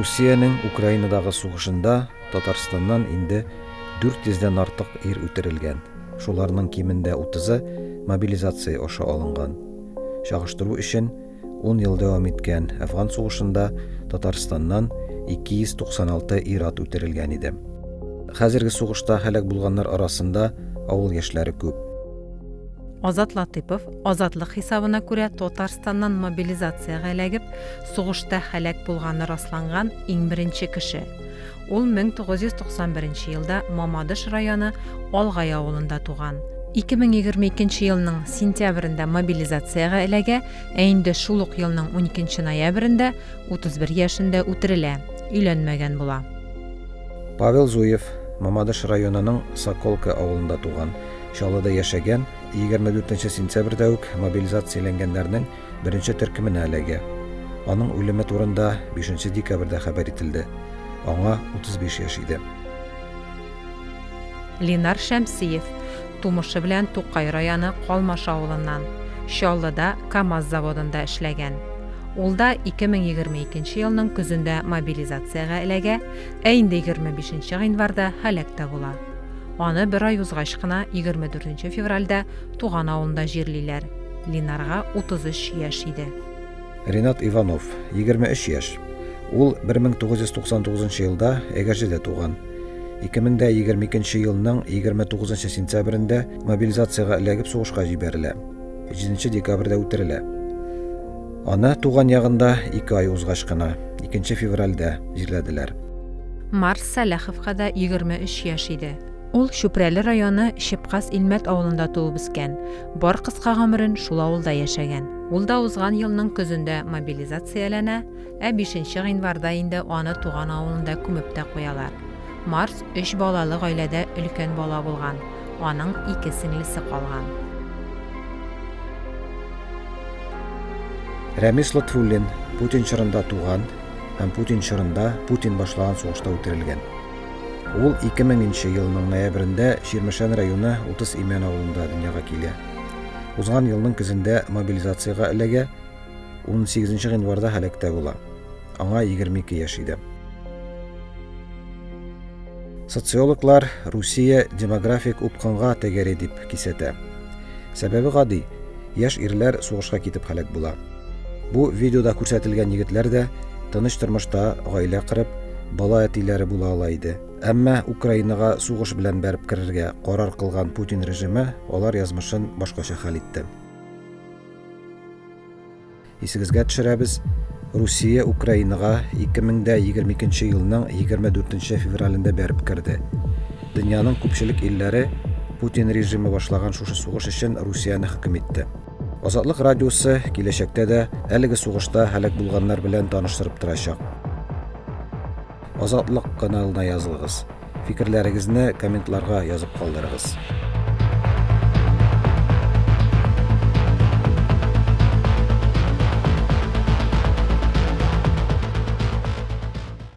Русиянең Украинадагы сугышында Татарстаннан инде 400 дән артык ир үтерелгән. Шуларның кимендә 30-ы мобилизация аша алынган. Чагыштыру өчен, ун ел дәвам иткән Әфган сугышында Татарстаннан 296 ир-ат үтерелгән иде. Хәзерге сугышта һәлак булганнар арасында авыл яшьләре күп. Азат Латыйпов, Азатлык хисабына күрә, Татарстаннан мобилизациягә эләгеп, сугышта һәлак булганы расланган иң беренче кеше. Ул 1991 елда Мамадыш районы Алгай авылында туган. 2022 елның сентябрендә мобилизациягә эләгә, ә инде шул ук елның 12 ноябрендә 31 яшендә үтерелә, өйләнмәгән була. Павел Зуев Мамадыш районының Соколка авылында туган. Чаллыда яшәгән, 24 сентябрьдә үк мобилизацияләнгәннәрнең беренче төркеменә эләгә. Аның үлеме турында 5 декабрьдә хәбәр ителде. Аңа 35 яшь иде. Ленар Шәмсиев, тумышы белән Тукай районы Калмаш авылыннан, Чаллыда КАМАЗ заводында эшләгән. Ул да 2022 елның көзендә мобилизациягә эләгә, ә инде 25 гыйнварда һәлак тә була. Аны бер ай узгач кына, 24 нче февральдә туган авылында җирлиләр. Линарга 33 яшь иде. Ренат Иванов, 23 яшь. Ул 1999 елда Әгерҗедә туган. 2022 елның 29 сентябрендә мобилизациягә эләгеп сугышка җибәрелә. 7 декабрьдә үтерелә. Аны туган ягында ике ай узгач кына, 2 февральдә җирләделәр. Марс Сәлаховка да 23 яшь иде. Ул Чүпрәле районы Чепкас-Илмәт авылында туып үскән, бар кыска гомерен шул авылда яшәгән. Ул да узган елның көзендә мобилизацияләнә, ә бишенче гыйнварда инде аны туган авылында күмеп тә куялар. Марс өч балалы гаиләдә өлкән бала булган, аның ике сеңлесе калган. Рәмис Лотфуллин Путин чорында туган һәм Путин чорында Путин башлаган сугышта үтерелгән. Ул 2000 нче елның ноябрендә Чирмешән районы 30 Имән авылында дөньяга килә. Узган елның көзендә мобилизациягә эләгә, 18 гыйнварда һәлак тә була. Аңа 22 яшь иде. Социологлар Русия демографик упкынга тәгәри дип кисәтә. Сәбәбе гади, яшь ирләр сугышка китеп һәлак була. Бу видеода күрсәтелгән егетләр дә тыныч тормышта гаилә корып, бала әтиләре була ала иде. Әмма Украинага сугыш белән бәреп керергә карар кылган Путин режимы алар язмышын башкача хәл итте. Исегезгә төшерәбез, Русия Украинага 2022 елның 24 февралендә бәреп керде. Дөньяның күпчелек илләре Путин режимы башлаган шушы сугыш өчен Русияне хөкем итте. Азатлык радиосы киләчәктә дә әлеге сугышта һәлак булганнар белән таныштырып торачак. Азатлык каналына язылыгыз. Фикерләрегезне комментларга язып калдырыгыз.